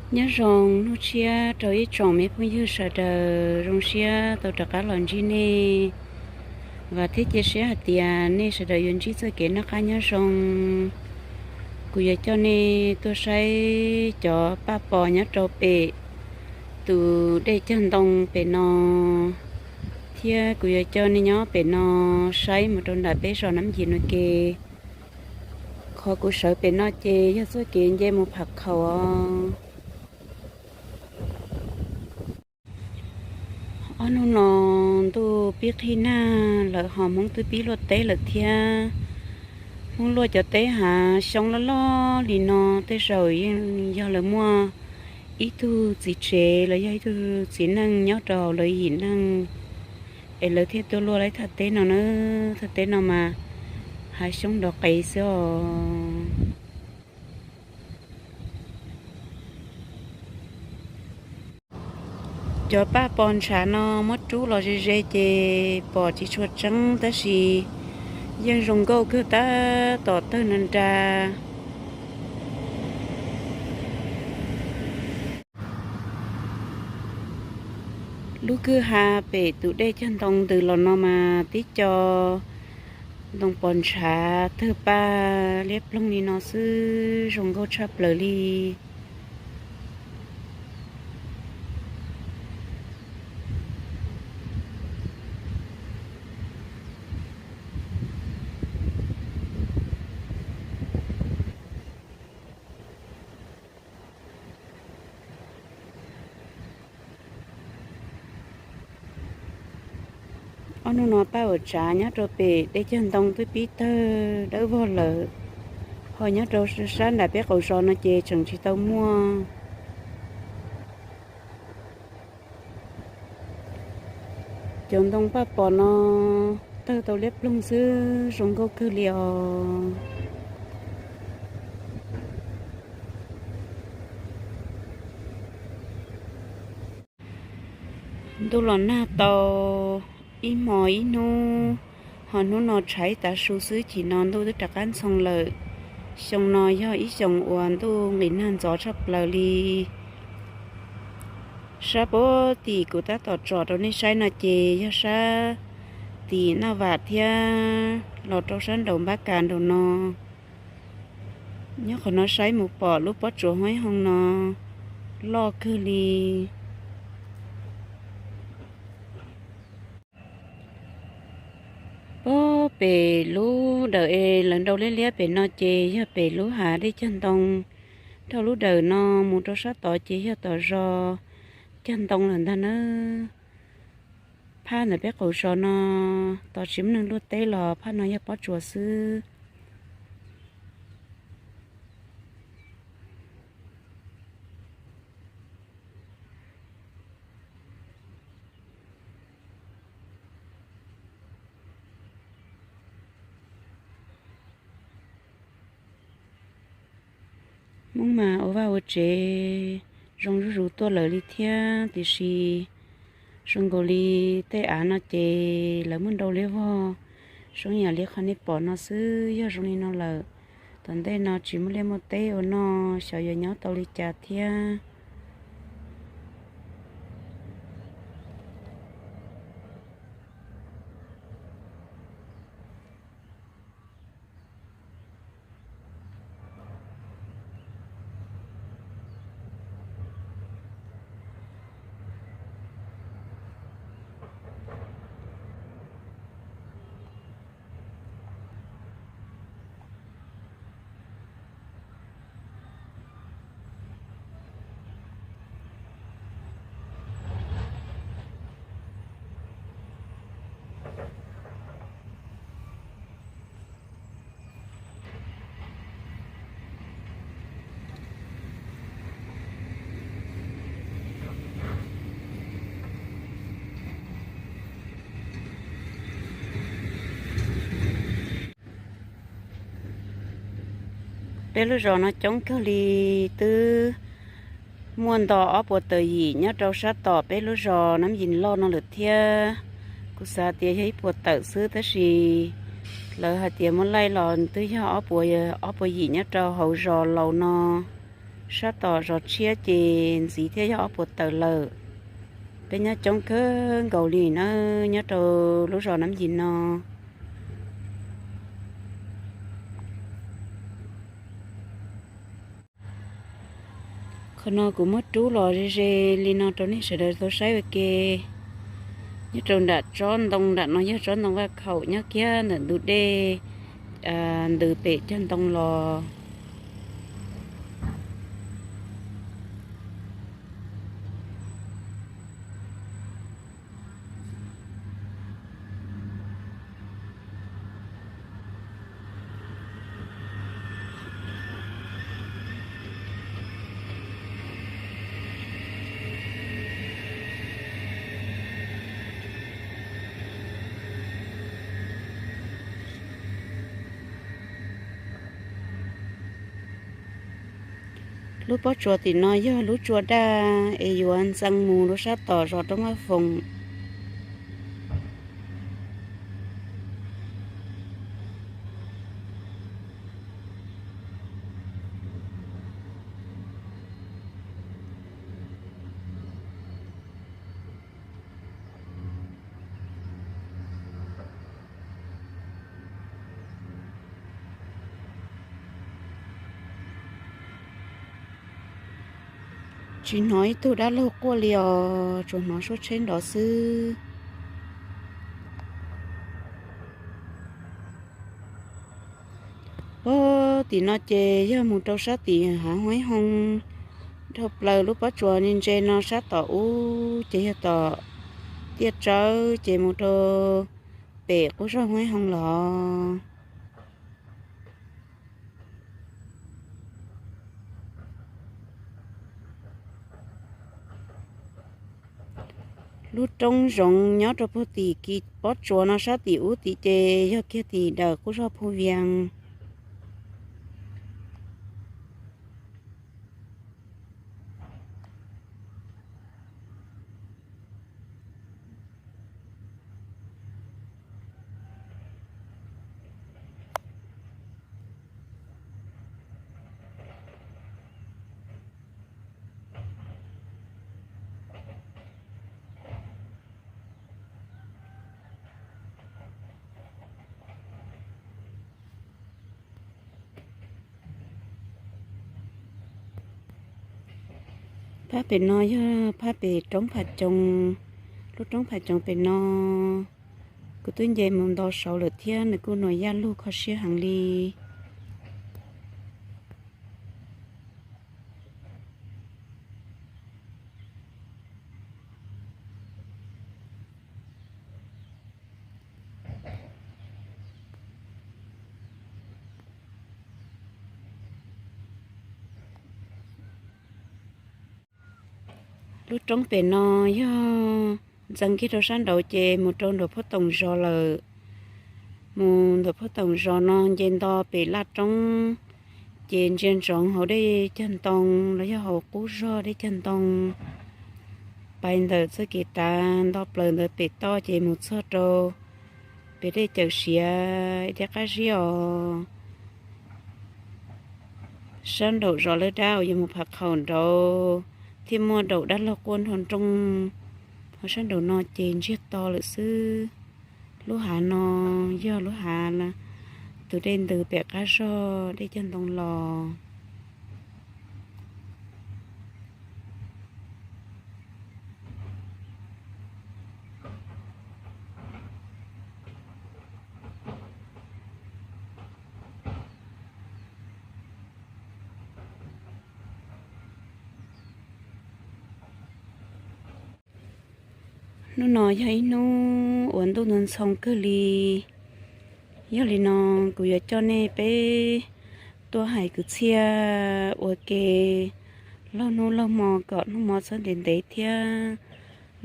Nyob zoo hnub tshiab rau ib tsoom me phooj ywg sawv daws, zoo siab tau rov qab los ntsib nej. Vam thiab cia siab hais tias nej sawv daws yuav ntsib txoj kev noj qab nyob zoo. Kuv yuav coj nej tuaj saib cov paj pos nyob rau pem tus dej cog ntoo pem no, thiab kuv yuav coj nej nyob pem no saib mus rau nram peb zos Nab Yim no ke. Qhov kuv sawv pem no ces yog txoj kev nce mus Pham Khaum os. Ob hnub no ntuj pib qhib nag lawm ho Hmoob twb pib luaj teb lawm thiab. Hmoob luaj cov teb hav xyoob loj loj li no, tej zaum yeej yog lawv muaj ib tug txiv tsev los yog ib tug txiv neej nyob rau hauv lawv yim neeg es lawv thiaj tuaj luaj lawv thaj teb no na. Thaj teb no mas hav xyoob nrov qees xwb os. Cov paj pos ntshav no muab rub los ze ze ces pom tsis tshua tseeb tab sis yeej zoo nkauj kawg tab tom tawg nra nra. Lub kwj ha pem tus dej cog ntoo ntws los no mas tib co ntoo pos ntshav tawg paj liab ploog li no xwb, zoo nkauj tshaj plaws li. Ob hnub no paj uas tsav nyob rau pem dej cog ntoo twb pib tawg dawb vog lawm, ho nyob rau sab nram peb qaum zos no ces tseem tsis tau muaj. Cov ntoo paj pos no tawg tau liab ploog xwb, zoo nkauj kawg li os. Ntuj los nag tau ib hmo ib hnub, ho hnub no tshav ib tav su xwb chim no ntuj twb rov qab ntxhoo lawm. Xyoo no yog ib xyoos uas ntuj nqis nag ntxov tshaj plaws li. Sab puag tim kuv tab tom tsom rau nej saib no ces yog sab tim Naj Vam thiab los rau sab nraum Npab Kas nraum no. Nyob qhov no saib mus pom lub pob tsuas hoob ib hoo no loj kawg li. Puag pem lub dawm es lawv nrau liab liab pem no ces yog pem lub hav dej cog ntoo. Dhau lub dawm no mus rau sab tod ces yog tom zos cog ntoo lawm ntag nawb. Phaj ntawm peb qaum zos no tos tsis muaj neeg luaj teb los phaj no yog pob tsuas xwb. Hmoob mas ua vaj ua tsev zoo zuj zus tuaj lawm li thiab, tiam sis zoo nkaus li tej av no ces lawv muab nrau liab vog, zoo yam li qhov nej pom no xwb. Yog zoo li no lawm, tom ntej no tsis muaj liaj muaj teb ua noj, xyov yuav nyob tau li cas thiab. Peb lub zos no coob kawg li, twb muaj nto ob puas tawm yim nyob rau sab tom peb lub zos Nab Yim loj no lawm thiab. Kuv xav tias yog ib puas tawm xwb tab sis lawv hais tias muab laij los twb yog ob puas, ob puas yim nyob rau hauv zos laus no. Sab tom zos tshiab ces ntxiv thiab yog ob puas tawm lawm. Peb nyob coob kawg nkaus li na, nyob rau lub zos Nab Yis no. Qhov no kuv muab rub los ze ze li no rau nej sawv daws tau saib ua ke. Nyob rau nram tsob ntoo nram no yog tsob ntoo vaj khaum nyob kiag ntawm ntug dej, ntws pem cag ntoo los. Lub pob tsuas tim no yog lub tsua daj es yuav ntxeev mus lub sab tom zos Roob Vaj Foom. Tsis hnov ib tug dab laug quaj li os, tsuas hnov suab tsheb nrov xwb. Puag tim no ces yog mus rau sab tim hav Huaib Hoo, dhau plaws lub pob tsuas ntse no sab tom ub ces yog tom tiaj tsawb ces mus rau pem qub zog Huaib Hoo los. Lub roob zoov nyob rau puag tim kis pob tsuas no sab tim ub tid ces yog kiag tim dawm qub zog Phu Vias. Phab pem no yog phab pem roob Pham Coos. Lub roob Pham Coos pem no kuv twb nce mus nto saud lawm thiab, nws kuj nua yaj lug kho siab heev li. Lub roob pem no yog ntxeev kiag rau sab nraud ces mus rau nram Phuab Toom zos lawm. Mus nram Phuab Toom zos no nce nto pem laj roob, ces ntsia ntsoov hauv dej cag ntoo los yog hauv qub zog dej cag ntoo, pais ntawm txoj kev tav nto plaws ntawd pem toj ces mus txog rau pem dej Cawm Siav dej qab zib os. Sab nraum zos Lawj Dab uas yuav mus Pham Qhaum nraud thiaj muaj daum dab laug quaj nroo nroo, ho sab nraum no ces ntsiag to lawm xwb. Lub hav no yog lub hav tus dej ntws pem qab zog dej cag ntoo los. Hnub no yog ib hnub uas ntuj ntxhoo kawg li. Yog li no kuv yuav coj nej peb tuaj hais kwv txhiaj ua ke laug hnub laug hmo kom hnub hmo txhob ntev ntev thiab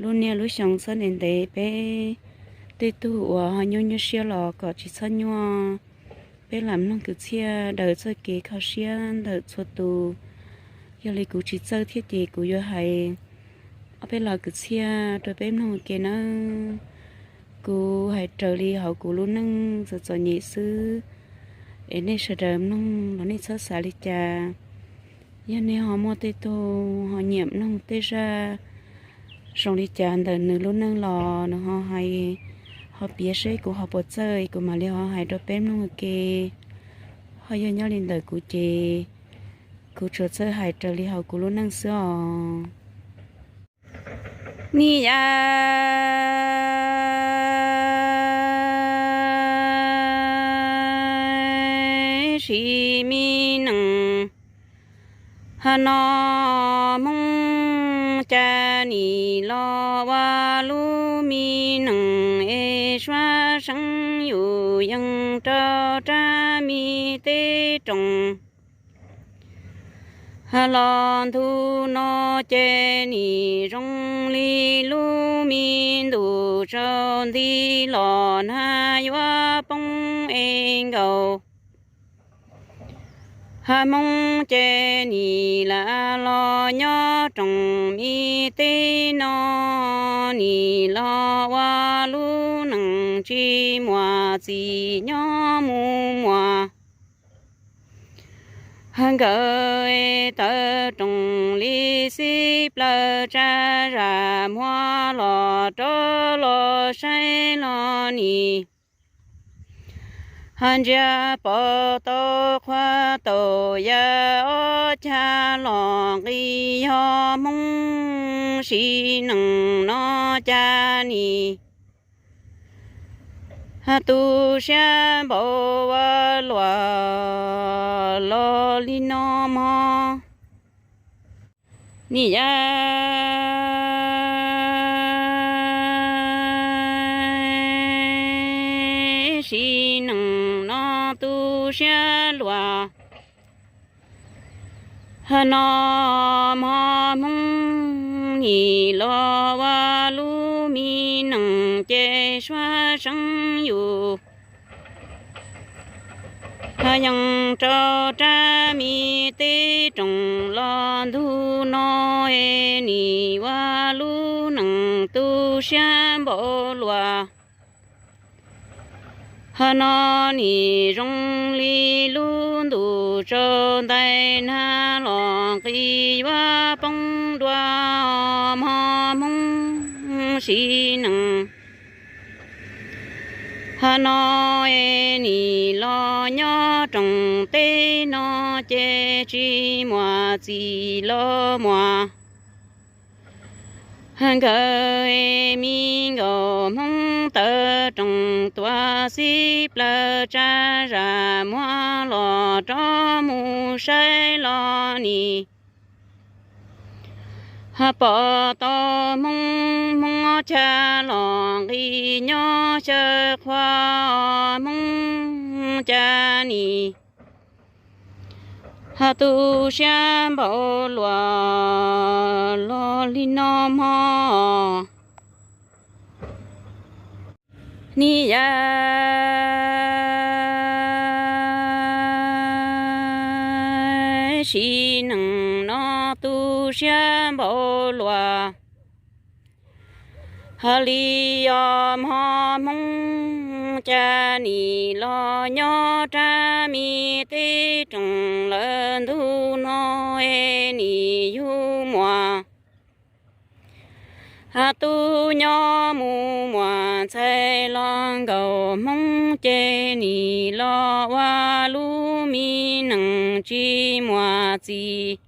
lub niaj lub xyoo txhob ntev ntev, peb tej tug uas ho nyuaj nyuaj siab los kom tsis txhob nyuaj. Peb lam mloog kwv txhiaj daws txoj kev kho siab ntawm txhua tus. Yog li kuv tsis txawj thiab ces kuv yuav hais ob peb lo kwv txhiaj rau peb mloog ua ke nawb. Kuv hais raws li hauv kuv lub neej txom txom nyem xwb, es nej sawv daws mloog los nej txhob xav li cas. Yog nej ho muaj tej tug ho nyiam mloog tej zaj zoo li cas ntawm nws lub neej los nws ho hais, ho piav seb kuv ho puas txawj kuv mam li ho hais rau peb mloog ua ke. Ho yog nyob li ntawm kuv ces kuv tsuas txawj hais raws li hauv kuv lub neej xwb os. Nim yam sis mi nees no Hmoob ca nim los ua lub mi nees es suav seeb yus yeej rau rab mi teb roos. Los ntu no ces nim zoo li lub mi ntuj tsaus nti los nag yuav poob es nkaus. Hmoob ces nim lam los nyob roos mi teb no, nim los ua lub nees tsis muaj txim nyob mus muas. Nkawd tawm roos li xib plaws tsa zam muag los rov los saib los nim ntsia pom tau qhua taum ya ob cag los nqis yog Hmoob sim nees no ca nim tu siab npaum ua luam los li no mog. Nim yam sis nees no tu siab luam no mog, Hmoob nim los ua lub mi nees ces suav seeb yus yeej rau rab mi teb roos los ntu no es nim ua lub nees tu siab npaum luam no nim zoo li lub ntuj tsaus ntais nag los nqis yuav poob dua mog, Hmoob sim nees no es nim los nyob roos teb no ces tsis muaj txim los muaj. Nkawd es mi nkaus Hmoob tawm roos tuav xib plaws tsa zam muag los rov mus saib los nim pom tau Hmoob, Hmoob ca los nqis nyob xyaw qhua, Hmoob ca nim tu siab npaum luam los li no mog. Nim yam sis nees no tu siab npaum luam li os mog, Hmoob ca nim los nyob rab mi teb roos lawm ntu no es nim yug muam tub nyob mus muas ntxhais los nkaus, Hmoob ces nim los ua lub mi nees tsis muaj txim.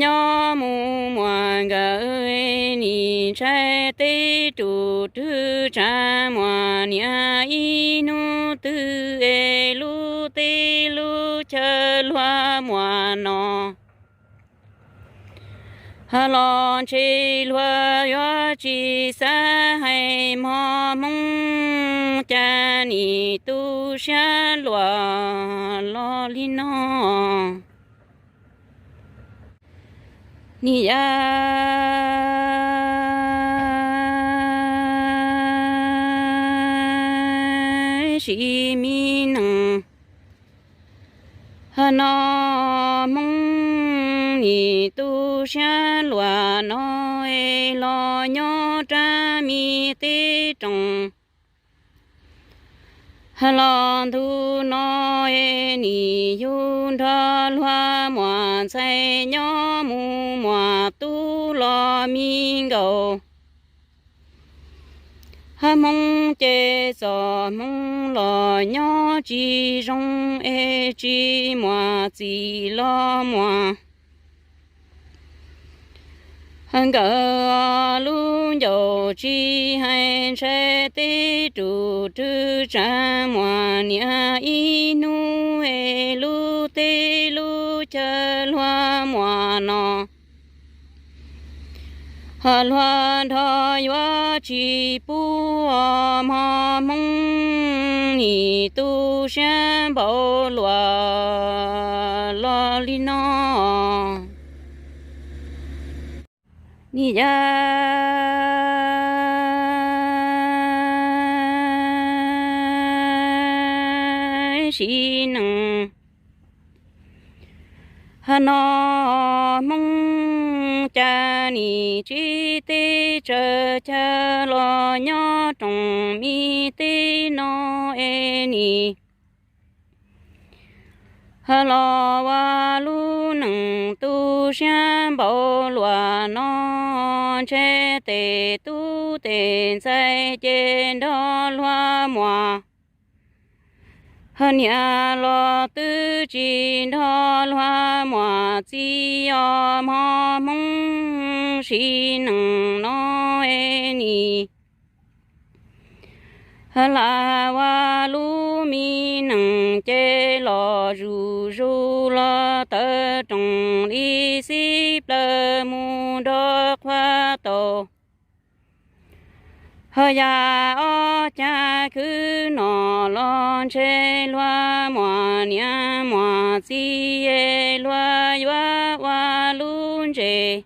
Nyob mus muas nkawd nim ntshai teb tus rwg tsa muas niam ib hnub twg es lub teb lub chaw luag muas no los ntshe luag yuav tsis xav hais mog, Hmoob ca nim tu siab luam los li no. Nim yam sis mi nees no Hmoob nim tu siab luam no es los nyob rab mi teb roos los ntu no es nim yug nrog Hluas muam ntxhais nyob mus muam tub los mi nkaus. Hab Hmoob ces txom Hmoob los nyob tsis zoo es tsis muaj txim los muaj. Nkawd lub ncauj tsis hais ntshai teb rus rwg tsav muaj niam ib hnub es lub teb lub chaw hluas muam no. Hluas nrog yuav tsis pub os mog Hmoob, nim tu siab npaum luaj los li no. Nim yog sim neej hab no Hmoob cas nim tsis teb tsaws chaw los nyob rooj mi teb no es nim hab los ua lub neej tu siab npaum luaj no, ntshe tes tub tes ntxhais ces nrog hluas muam. Hab niam los twb tsis nrog hluas muam txiv os mog Hmoob, sim neej no es nim lam ua lub me neej ces los zuj zus los tawm rooj li xib plawg mus nrog qhua tau. Hab yam ob cag khwb no los ntshe hluas muam niam muam txiv es hluas yuav ua lub ntses.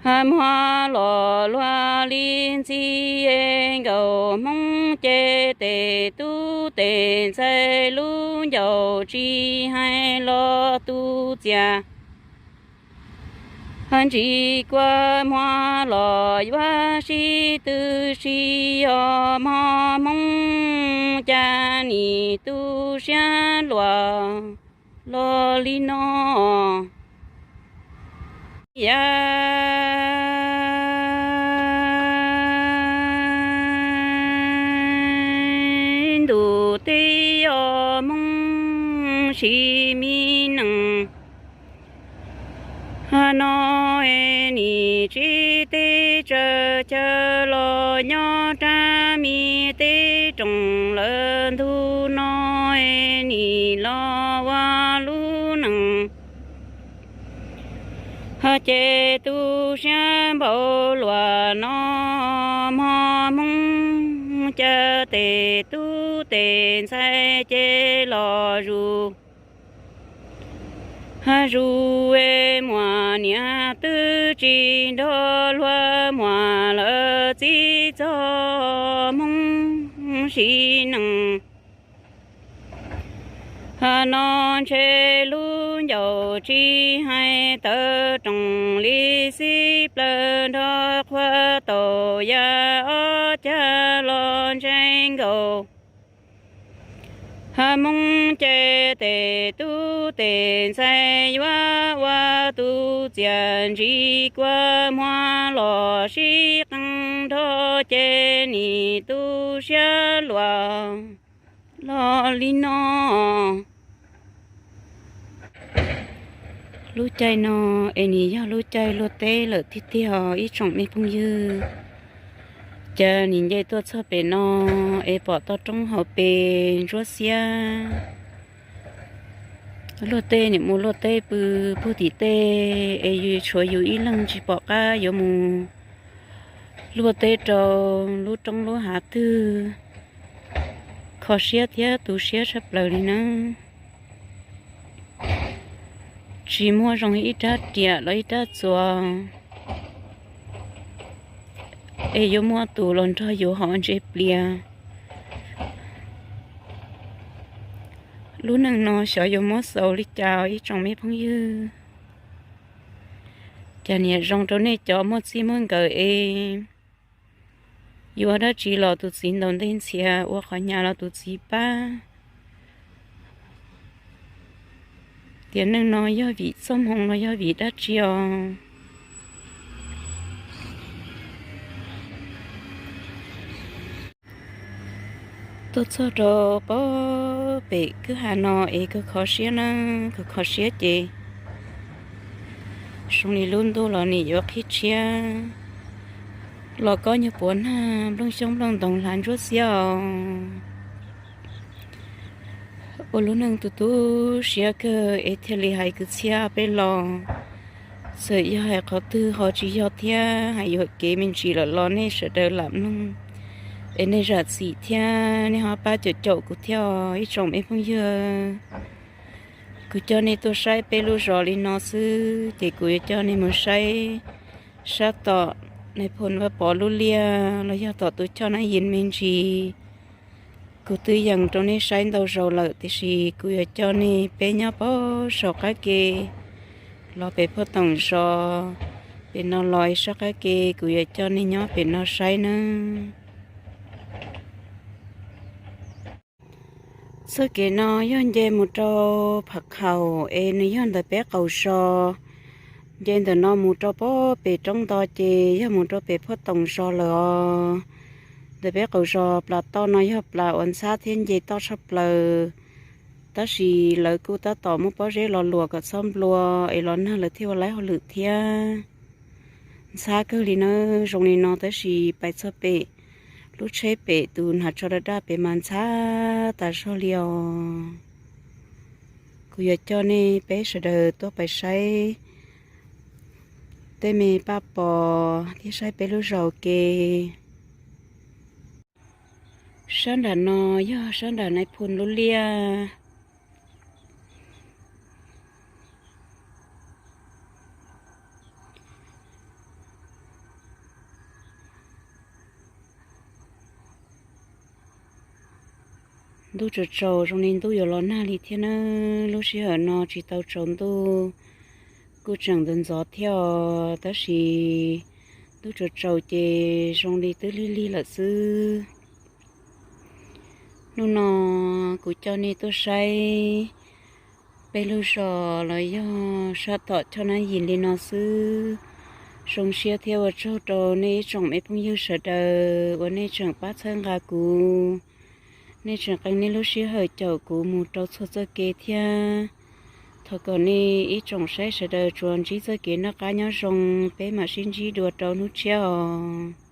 Hab muag los luag li ntxi es nkaus Hmoob ces tes tub tes ntxhais lub ncauj tsis hais los tus txiaj. Hab ntsis kua muag los yuav sib tw si os mog Hmoob, cas nim tu siab luaj los li no. Yam ntuj teb os Hmoob, sim me neej hab no es nim tsis teb tsaws chaw los nyob rab mi teb rooj lawm ntug no es nim los ua lub neej hab ces tu siab npaum luaj no mog Hmoob, cas tes tub tes ntxhais ces los zuj hab zus es muaj niam twb tsis nrog hluas muam lawm txij txog Hmoob, sim neej hab no ntshe lub ncauj tsis hais tawm rooj li xib plawg nrog qhua tau yam ob cag los ntseeg nkaus. Hab Hmoob ces tes tub tes ntxhais yuav ua tus txiaj ntsim kua muag los sib qee nrog ces nim tu siab luaj los li no. Lub caij no es nim yog lub caij luaj teb lawm tiag tiag os ib tsoom me phooj ywg. Cas nim nce tuaj txog pem no es pom toj roob hauv pes ntsuab xiab. Luaj teb nim mus luaj teb pw puag tim tej es yus tshuav yus ib leeg tsis pom qab yuav mus luaj teb rau lub roob lub hav twg. Kho siab thiab tu siab tshaj plaws li na. Tsis muaj zoo ib rab riam los ib rab txuas es yuav muaj tus los nrog yus hauv ntses plias. Lub neej no xyov yuav muab xaus li cas ib tsoom me phooj ywg. Cas niam zoo rau nej cov muaj txij muaj nkawm es yuav dab tsi los tus txiv ntaus ntej ntxhias, ua qhov nyas los tus txiv pab. Tias neej no yog vim txoj hmoo los yog vim dab tsi os. Tuaj txog rau pem kwj ha no es kawg kho siab na, kawg kho siab ces zoo li lub ntuj los nim yuav qhib tshiab los kob nyuag puav nag, nplooj xyoob nplooj ntoos hlav ntsuab xiab os. Ua lub neej tu tu siab kawg es thiaj li hais kwv txhiaj peb los. Txawm yog hais qhov twg ho tsis yog thiab hais yuam kev me ntsis lawm los nej sawv daws lam mloog es nej zam txim thiab nej ho pab caum caum kuv thiab os ib tsoom me phooj ywg. Kuv coj nej tuaj saib peb lub zos li no xwb ces kuv yuav coj nej mus saib sab tom Nais Phoo Vaj Pov lub liaj los yog tom tus choj Nab Yis me ntsis. Kuv twb yees rau nej saib ntau zaus lawm tiam sis kuv yuav coj nej peb nyob pab saum qab ke los pem Phuaj Toom zos, pem no los ib sab qab ke kuv yuav coj nej nyob pem no saib nawb. Txoj kev no yog nce mus rau Pham Khaum es nws yog ntawm peb qaum zos. Nce ntawm no mus rau pem roob nto ces yog mus rau pem Phuaj Toom zos lawm os. Ntawm peb qaum zos plas toj no yog plas uas ntxhab thiab nce toj tshaj plaws, tab sis lawv kuj tab tom muab pob zeb los luam kom txhob nplua es los nag lawv thiaj ua laib hauj lwm thiab. Ntxhab kawg li na, zoo li no tab sis pais txog pem lub tsheb pem tus hnav tsho daj daj pem mas ntxhab tas zog li os. Kuv yuav coj nej peb sawv daws tuaj pais saib tej me paj pos thiab saib peb lub zos ua ke. Sab nram no yog sab nram Nais Phoo lub liaj. Ntuj tsaus tsaus zoo li ntuj yuav los nag li thiab na. Lub sij hawm no tsis tau tsaus ntuj, kuj tseem ntxov ntxov thiab os, tab sis ntuj tsaus tsaus ces zoo li twb lig lig lawm xwb. Hnub no kuv coj nej tuaj saib peb lub zos los yog sab tom choj Nab Yis li no xwb. Zoo siab thiab ua tsaug rau nej ib tsoom me phooj ywg sawv daws uas nej tseem pab txhawb nqa kuv, nej tseem qee nej lub sij hawm caum kuv mus rau txhua txoj kev thiab. Thov kom nej ib tsoom saib sawv daws tsuas ntsib txoj kev noj qab nyob zoo, peb mam sib ntsib dua rau hnub tshiab os.